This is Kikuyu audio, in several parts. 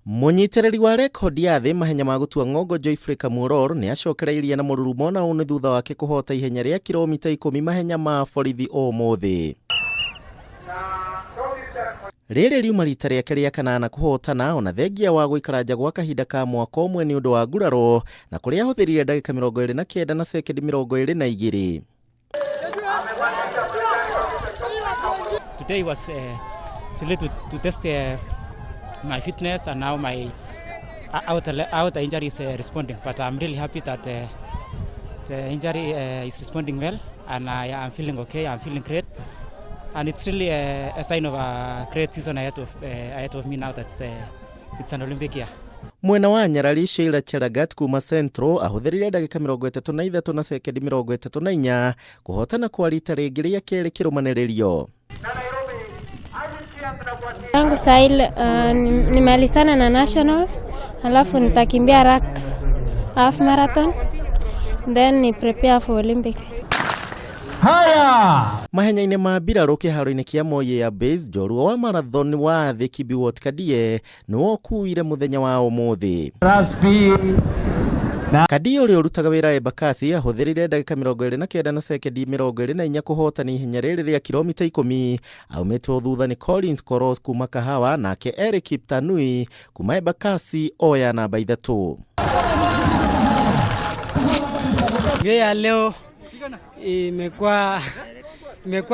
Mũnyitĩrĩri wa rekondi ya thĩ mahenya ma gũtua ng'ongo Geoffrey Kamworor nĩ acokereirie na mũrurumo na ũũ nĩ thutha wake kũhota ihenya rĩa kiromita ikũmi mahenya ma borithi ũmũthĩ. Rĩrĩ riuma rita rĩake rĩa kanana kũhotana ona thengia wa gũikara nja gwa kahinda ka mwaka ũmwe nĩ ũndũ wa nguraro na kũrĩa ahũthĩrire ndagĩka 29 na sekendi 22. Today was really to test my fitness and how my outer injury is responding. But I'm really happy that the injury is responding well and I am feeling okay, I'm feeling great. And it's really a sign of a great season ahead of me now that it's an Olympic year. Mwena wa nyarari Sheila Chelagat kuma Central ahũthĩrire ndagĩka 33 na sekendi 34 kũhotana kwa rita rĩngĩ rĩa kerĩ kĩrũmanĩrĩrio. Yangu sahil nimalizana na national, alafu nitakimbia RAK half marathon, then ni prepare for Olympics. Haya! Mahenya-inĩ ma mbirarũ kĩharo-inĩ kĩa Moi Air Base, njorua wa marathon wa thĩ Kibiwott Kandie nĩwe ũkuire mũthenya wa ũmũthĩ. Kandie ũrĩa ũrutaga wĩra Embakasi ahũthĩrire ndagĩka 29 na sekendi 24 kũhotana ihenya rĩrĩ rĩa kiromita 10. Aumĩtwo thutha nĩ Collins Koros kuma Kahawa, nake Eric Kiptanui kuma Embakasi oya namba 3. Mbio ya leo imekuwa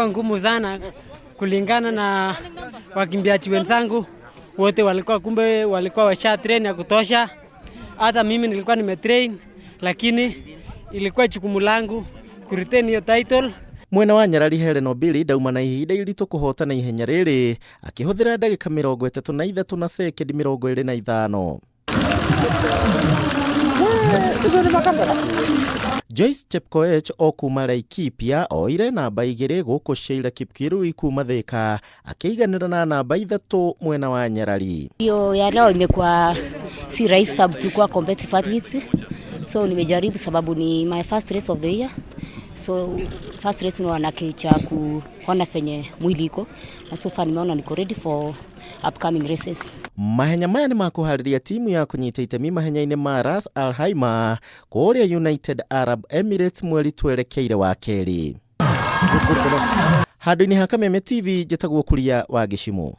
ngumu sana kulingana na wakimbiaji wenzangu wote walikuwa kumbe walikuwa washa train ya kutosha. Hata mimi nilikuwa nimetrain, lakini ilikuwa jukumu langu kuretain hiyo title. Mwena wa nyarari Helen Obiri ndauma na ihinda iritũ kũhotana ihenya rĩrĩ akĩhũthĩra ndagĩka 33 na sekendi 25. Joyce Chepkoech o kuma Laikipia oire namba 2, gũkũ Sheila Kipkirui kuma Thika akĩiganĩra na namba 3 mwena wa nyarari. Hiyo ya leo imekuwa si rahisi sababu tulikuwa competitive athletes. So nimejaribu sababu ni my first race of the year. So first race unaona cha kuona venye mwili iko. Na so far nimeona niko ready for upcoming races. Mahenya maya nĩ makũharĩria timu ya kũnyita itemi mahenya-inĩ ma Ras Al Khaimah kũrĩa United Arab Emirates mweri twerekeire wa kerĩ. Handũ-inĩ ha Kameme TV, njĩtagwo Kuria wa Gĩcimũ.